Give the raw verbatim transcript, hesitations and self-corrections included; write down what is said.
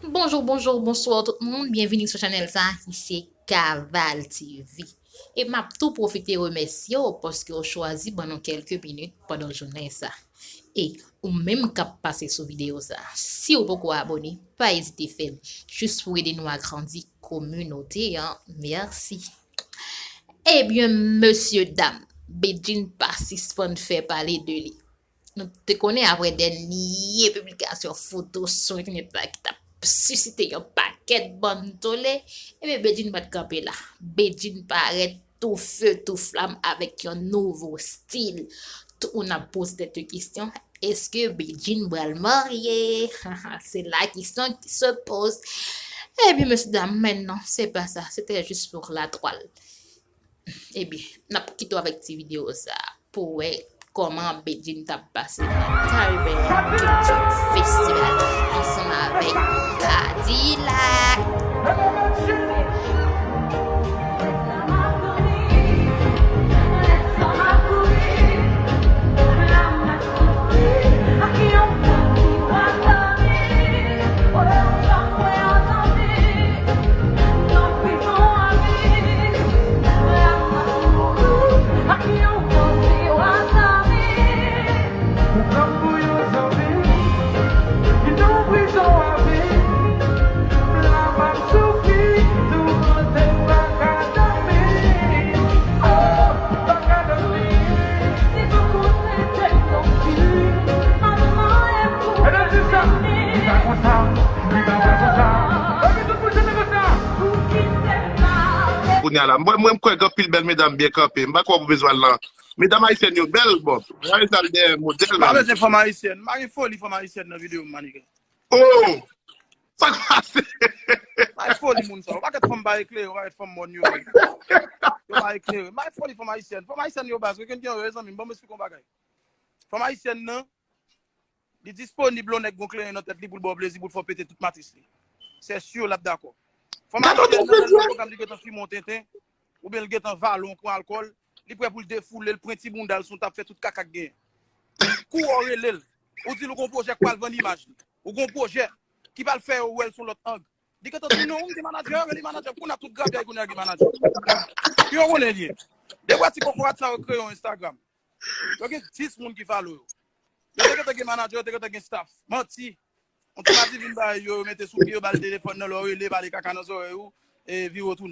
Bonjou, bonjou, bonswa tout moun. Byenvini sou chanèl sa ki se Kaval T V. E m ap tou pwofite remèsye w paske w chwazi ban nou kèlke minit pandan jounen sa. E ou menm k ap pase sou videyo sa, si w poko abone, pa ezite fè l, jis pou ede nou agrandi kominote an. Mèsi. Ebyen, mesye dam, Bedjine pa sispann fè pale de li. Nou te konnen apre dènye piblikasyon foto sou entènèt la ki t ap sisite yon pakèt bann tole, ebyen, Bedjine pa t kanpe la. Bedjine parèt tou fe, tou flam avèk yon nouvo stil. Tout moun ap poze tèt yo kesyon, èske Bedjine pral marye? Se la kesyon ki se poze. Ebyen, mesye dam, men non, se pa sa. Se te jis pou la twal. Ebyen, n ap kite w avèk ti videyo sa pou wè kòman Bedjine t ap pase nan Caribbean Culture Festival ansanm avèk Kadilak. Kounye a la, mwen, mwen, m kwè gen anpil bèl medam byen kanpe. M pa kwè w bezwen al nan. Medam ayisyèn yo bèl, bon. Mwen al dèyè modèl. M pa bezwen fanm ayisyèn. M pa gen foli fanm ayisyèn nan videyo m, maniga. Oh! Sa k pase? M pa gen foli moun sa. Yon pakèt fanm pa eklere, yon pakèt fanm mòn yo. Yo pa eklere. M pa gen foli fanm ayisyèn. Fanm ayisyèn yo baz, yo gen yo, zanmi m. Ban m esplike yon bagay. Fanm ayisyèn nan, li disponib lè yon nèg gon kleren nan tèt li pou l ba w plezi, pou l fè w pete tout matris li. Se si l ap dakò. Fanm ayisyèn nan, lè l nan pwogram, li gentan fimen yon tenten, oubyen l gentan vale yon kon alkòl, li prè pou l defoule l, pran ti bounda l sou tap, fè tout kaka k genyen. Kou w rele l, ou di l ou gon pwojè k pral vann imaj li. Ou gon pwojè ki pral fè yo wè l sou lòt ang. Li gentan tounen, ou gen manadjè, rele manadjè, kounye a tout grapyay kounye a gen manadjè. Yo konnen li ye. Depi ti kokorat sa yo kreye yon Instagram. Yo gen dis moun ki follow yo. Yo te gentan gen manadjè, yo te gentan gen staff. Manti. Yon ti madi vin bay yo, yo mete sou pye, yo ba l telefòn nan, lè w rele, pale kaka nan zòrèy ou, e vire w tounen.